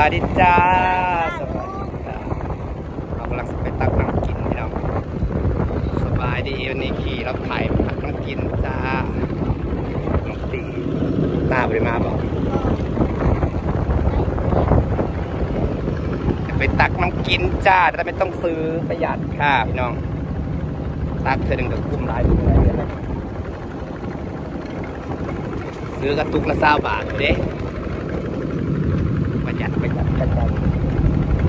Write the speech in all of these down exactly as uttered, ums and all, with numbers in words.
วัสดีจ้า สวัสดีจ้า เรากำลังไปตักน้ำกินพี่น้อง สบายดี วันนี้ขี่รถไถตักน้ำกินจ้า น้องตี ตาบ่ได้มาบ่ ไปตักน้ำกินจ้า แต่ไม่ต้องซื้อ ประหยัดค่ะพี่น้อง ตักเทื่อหนึ่งก็คุ้มหลายเทื่อเลยนะ ซื้อกระตุกละซาวบาทเด้ ประหยัด ประหยัด ประหยัด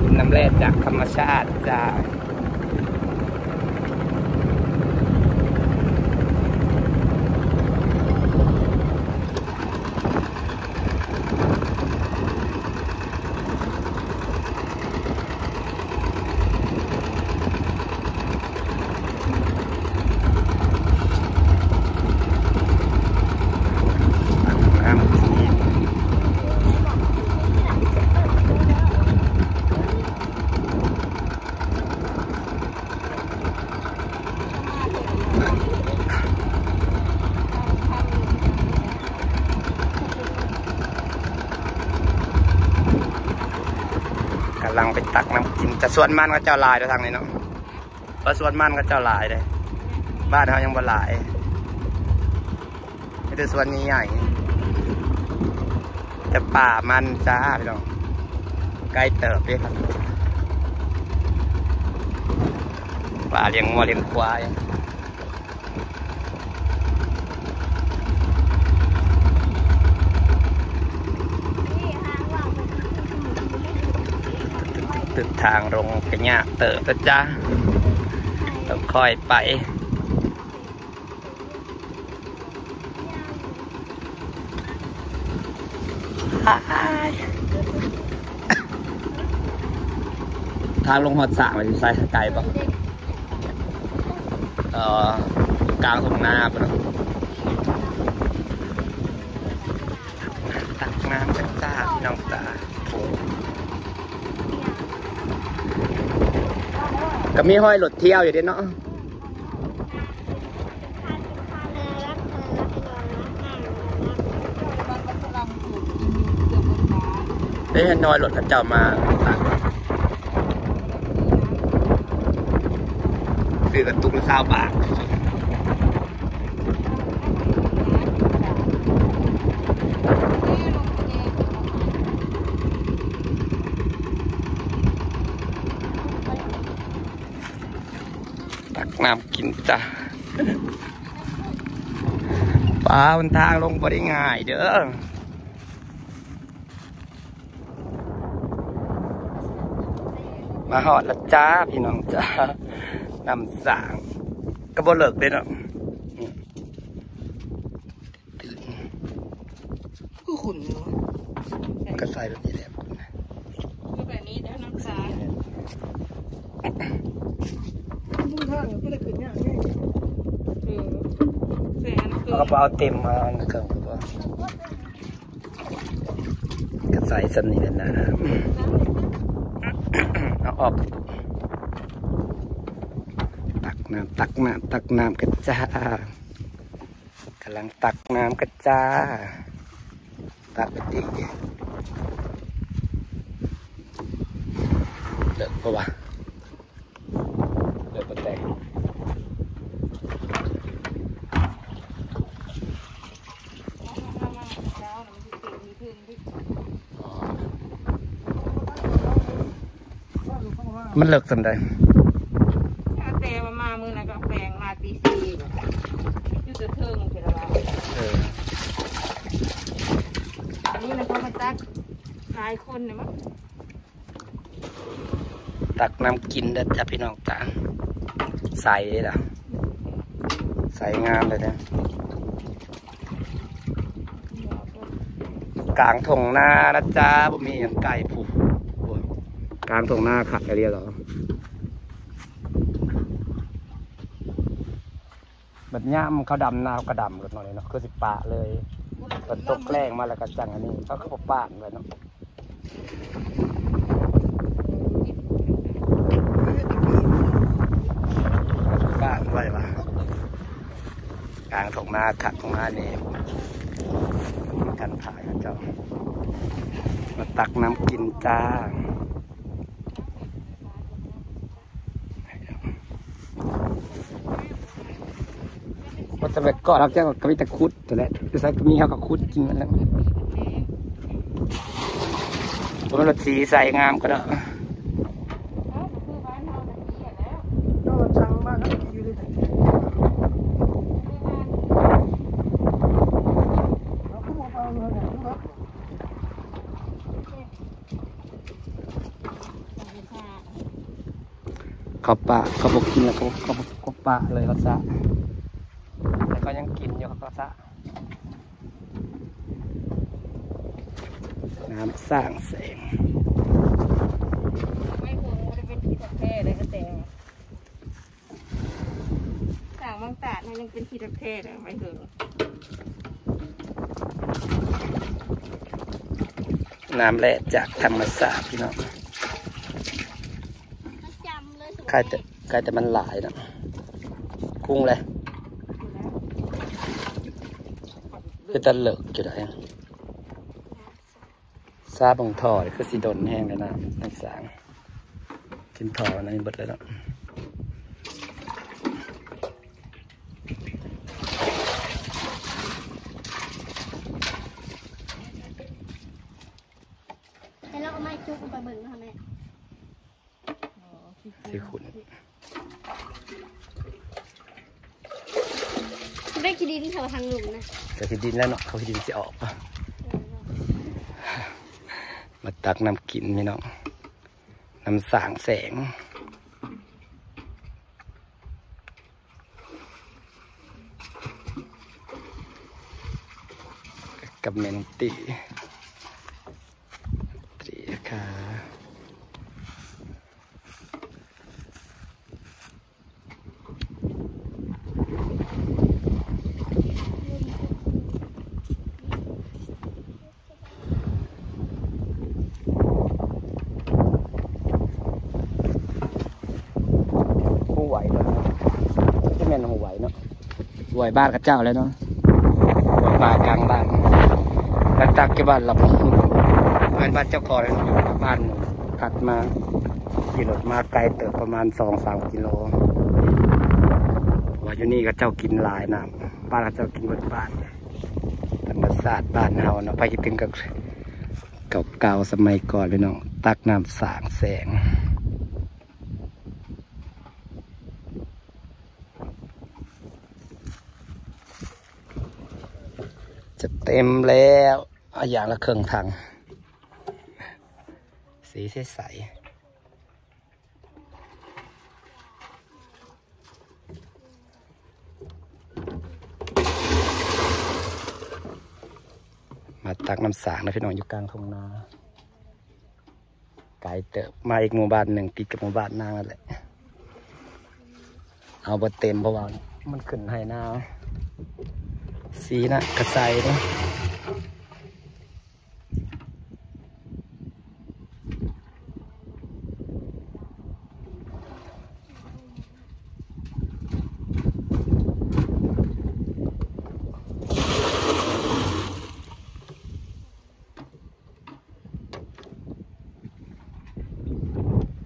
กินน้ำแร่จากธรรมชาติจ้า น้ำที่ กำลังไปตักน้ำกิน แต่สวนมันเขาเจ้าหลายเด้อทางนี้เนาะ เพราะสวนมันเขาเจ้าหลายเด้ บ้านเขายังบ่หลาย มีแต่สวนใหญ่ๆ แต่ป่ามันจ้าพี่น้อง ใกล้เติบเด้ครับ ป่าเลี้ยงงัวเลี้ยงควาย ตึกทางลงกะยากเติบนะจ๊ะ ต้องค่อยไป ทางลงฮอดสระมันอยู่ไส ไกลบ่ เอ่อ กลางทุ่งนาพุ้นเนาะ ตักน้ำกันจ้าพี่น้องจ้า ก็มีฮอยรถเที่ยวอยู่เด้เนาะ เอ้ย น้อยรถเขาเจ้ามาตัก ซื้อกระตุกละซาวบาท ตักน้ำกินจ้ะ ป้า หนทางลงบ่ได้ง่ายเด้อ มาฮอดแล้วจ้าพี่น้องจ้า น้ำสาง ก็บ่เลิกเด้เนาะ ตื่น ก็ขุ่นอยู่ มันก็ใส่แบบนี้แหละ คือแบบนี้เด้อน้ำสาง มุ่งทางก็เลยขึ้นยากไง เออ แสนเกิน เอากระเป๋าเต็มมา เอาเครื่องกระเป๋า ก็ใส่สำนีนั่นนะ เอาออก ตักน้ำ ตักน้ำ ตักน้ำกันจ้า กำลังตักน้ำกันจ้า ตักไปติ เลิกปะวะ เลิกปะแต่ มันเลิกส่ำใด แต่ว่ามามื้อนั้นก็แปลงมาตีสี่ อยู่แต่เทิงเพิ่นว่า เออ อันนี้มันก็มาตักหลายคนเนี่ยมั้ง ตักน้ำกินเด้อจ้ะพี่น้องจ้ะ ใสเลยล่ะ ใสงามเลยนะ กลางทุ่งนานะจ๊ะ บ่มีหยังไกลพุ้น โอ้ย กลางทุ่งนาคักอีหลีเหรอ บัดยามเขาดำนาเขาก็ดำรถหน่อยเนาะ คือสิปะเลย ฝนตกแรงมาแล้วก็จั่งอันนี้ เขาคือบ่ปะไว้เนาะ ปะไว้วะ กลางทุ่งนาคักทุ่งนานี่ กันถ่ายเขาเจ้า มาตักน้ำกินจ้า ว่าแต่แบบก่อนเราจะก็มีแต่ขุดแต่แหละ คือใส่ก็มีเขาก็ขุดกินมันแหละ ผมรถสีใส่งามก็ได้ เขาปะเขาบอกกินแล้วเขาเขาเขาปะเลยเขาสะ แต่เขายังกินอยู่เขาสะ น้ำสร้างแสง ไม่คงไม่ได้เป็นที่แท้เลยก็แต่ สร้างบางตาดนะยังเป็นที่แท้เลยไม่ถึง น้ำแร่จากธรรมชาติพี่น้อง ประจำเลย ใครแต่ใครแต่มันหลายนะ กุ้งเลย คือตะเลิกอยู่ไหน ซาบังทอดคือสิดนแห้งเลยนะ ทั้งสาง กินทอดอันนี้เบิดเลยเนาะ ให้เราเอาไม้จุกลงไปเบิ่งนะคะแม่ สิขุน ได้ขี้ดินแถวทางหลุมนะ จะขี้ดินแล้วเนาะ เขาขี้ดินสิออกปะ มาตักน้ำกินพี่น้อง น้ำสางแสง กับแม่น้องตี ตีค่ะ ห้วยเนาะ จะแม่นห้วยเนาะ ห้วยบ้านเขาเจ้าแล้วเนาะ ห้วยป่ากลางบ้าน แล้วตักที่บ้านเรา บ้าน บ้านเจ้าของเลยเนาะ บ้านถัดมา ขี่รถมาไกลเติบประมาณสองสามกิโล ว่าอยู่นี่เขาเจ้ากินหลายน้ำ บ้านเขาเจ้ากินเบิดบ้าน ธรรมชาติบ้านเฮาเนาะ ไปคิดถึงกับเก่าๆสมัยก่อนพี่น้อง ตักน้ำสางแสง จะเต็มแล้ว เอาอย่างละครึ่งถัง สีใสๆ มาตักน้ำสางนะพี่น้อง อยู่กลางทุ่งนา ไกลเติบ มาอีกหมู่บ้านหนึ่ง ติดกับหมู่บ้านนางนั่นแหละ เอาบ่เต็มเพราะว่ามันขึ้นไฮนา สีนะกระใสนะ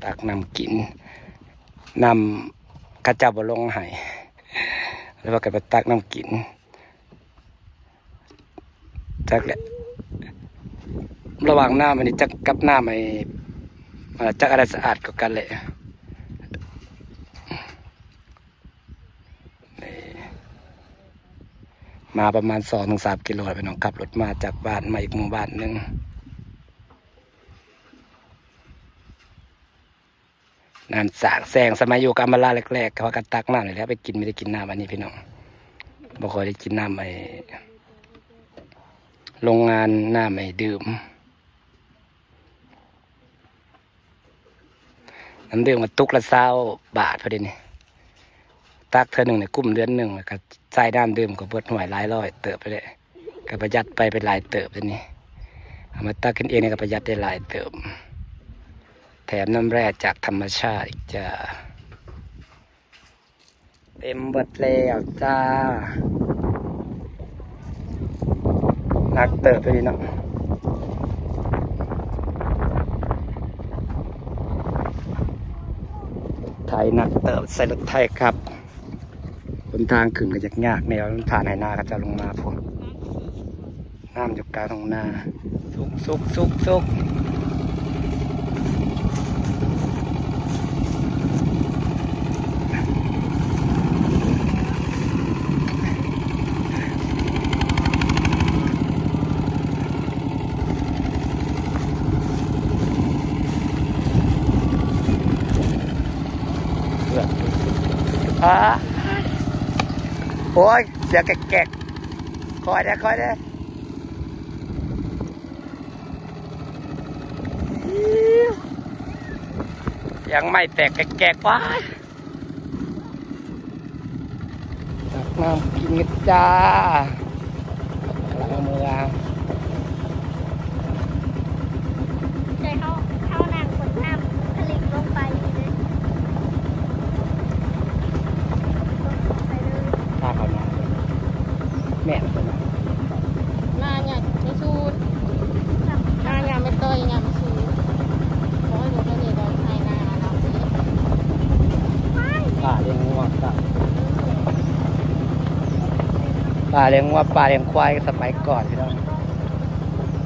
ตักน้ำกิน น้ำเขาเจ้าบ่ลงให้ แล้วว่ากันไปตักน้ำกิน จักแหละ ระหว่างน้ำอันนี้จักกับน้ำไอ้ อ่า จักอะไรสะอาดกว่ากันแหละ นี่ มาประมาณสองถึงสามกิโลพี่น้อง ขับรถมาจากบ้านมาอีกหมู่บ้านหนึ่ง น้ำสางแสง สมัยอยู่กับอำมาลาแรกๆ เขาก็ตักน้ำนี่แหละไปกิน ไม่ได้กินน้ำอันนี้พี่น้อง บ่ค่อยได้กินน้ำไอ้ โรงงานน้ำไอ้ดื่ม น้ำดื่มก็ตุกละซาวบาทพอดีนี่ ตักเทื่อหนึ่งเนี่ยกุ้มเดือนหนึ่ง แล้วก็ใส่น้ำดื่มก็เบิดห้วยหลายร้อยเติบไปเลย ก็ประหยัดไปเป็นหลายเติบเลยนี่ เอามาตักกินเองนี่ก็ประหยัดได้หลายเติบ แถมน้ำแร่จากธรรมชาติอีกจ้า เต็มเบิดแล้วจ้า หนักเติบเลยเนาะ ใส่หนักเติบ ใส่รถไถครับ หนทางขึ้นก็ยากๆ แนวผ่านไฮ่นาเขาเจ้าลงมาพุ้น น้ำอยู่กลางทุ่งนา สุกสุกสุกสุก อ่า โอ้ย เสียงแกกๆ คอยเด้อ คอยเด้อ ยังไม่แตกแกกๆ ว้าย ตักน้ำกินกันจ้า หลังเมือง ใจเขาเข้าน้ำกดน้ำทะเลลงไปเลย ไปเลย ถ้าเขาน้ำ แม่นตัวนั้น มาเนี่ยไม่สูด มาเนี่ยไม่ต่อยเนี่ยไม่สูด โอ้ย รถอันนี้ก็ไถนาเนาะ ป่าเลี้ยงงัวครับ ป่าเลี้ยงงัว ป่าเลี้ยงควายสมัยก่อนพี่น้อง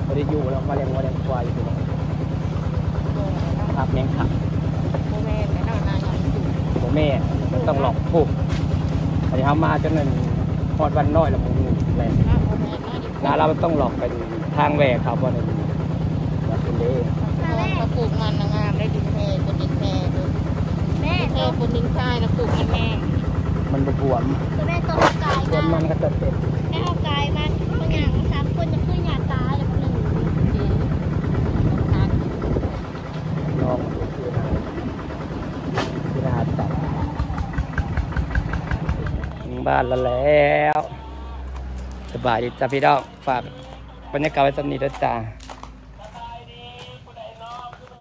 บ่ได้อยู่แล้ว มาเลี้ยงงัวเลี้ยงควายอยู่พี่น้อง ครับ แม่นครับ โมเมนต์แล้วนายังไม่สูด โมเมนต์ มันต้องหลอกผูก อันนี้เขามาจนนั่น ฮอดวันน้อยแล้ว ผมอยู่แหละ โมเมนต์ นาเรามันต้องหลอกไปทางแหวกเขาบ่ได้ ว่าเป็นเด้ เขาปลูกมันนะงามได้ดินแพง เป็นดินแพงเลย แม่ ดินแพง เป็นดินทรายนะปลูกมันแม่ มันบ่บวม แม่ต้องเอากาย บวม มา มันก็จะเต็ม แม่เอากายมา เอาอย่างสามคนจะขึ้นอย่างตายอย่างหนึ่ง ลองดูคือหา คือหาจับ ถึงบ้านแล้ว สบายดีจ้ะพี่น้อง ฝากบรรยากาศไว้ส่ำนี้เด้อจ้า